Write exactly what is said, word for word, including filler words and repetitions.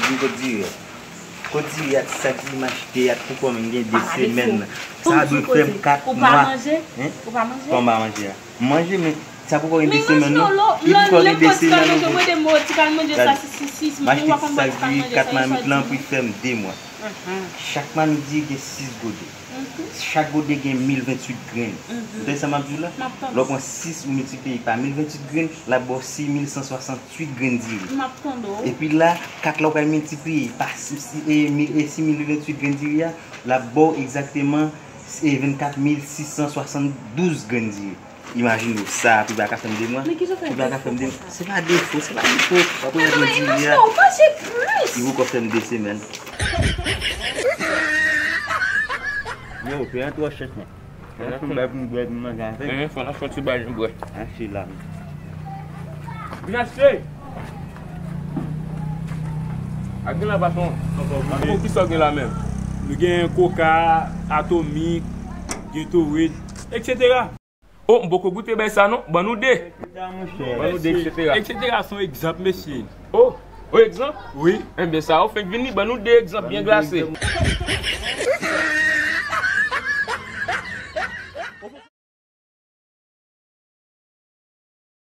Di kot diri a. Kot diri a, ti sak diri m achte a, pou kòman m gen de semèn. Sa dwe fè m kat mwa. Hein? Kòman m pa manje a? M manje, men sa poko gen de semèn non. Li poko gen de semèn non. M achte ti sak diri kat mamit lan pou l fè m de mwa. Chak mamit diri gen sis gode. Chak gode gen mil venntuit grenn. Ou tande sa m ap di w la? Lè w pran sis ou miltipliye pa mil venntuit grenn, l ap ba w sis mil san swasanntuit grenn diri. Epi la, kat la w pral miltipliye pa sis mil venntuit grenn diri a, l ap ba w egzakteman vennkat mil sis san swasanndouz grenn diri. Imajine w sa, pou pa ka fè m de mwa. Pou pa ka fè m de mwa. Se pa defo, se pa defo. W ap wè nan diri a. Li poko fè m de semèn. Yo, fè yon twò chèch, man. Fè yon bèl pou m bwè, pou m manje avèk. Fò n achte yon ti bagay pou m bwè. Achte la. Vin achte! Ak gen la, patwon. Patwon, kisa w gen la menm? Nou gen Coca, Atomic, Gatorade, et cetera. Oh, m poko goute bay sa non. Ban nou de. Ban nou de, et cetera. Et cetera se yon egzanp, mesye. Oh, oh, egzanp? Wi. Enben, sa yo fenk vini, ban nou de egzanp byen glase.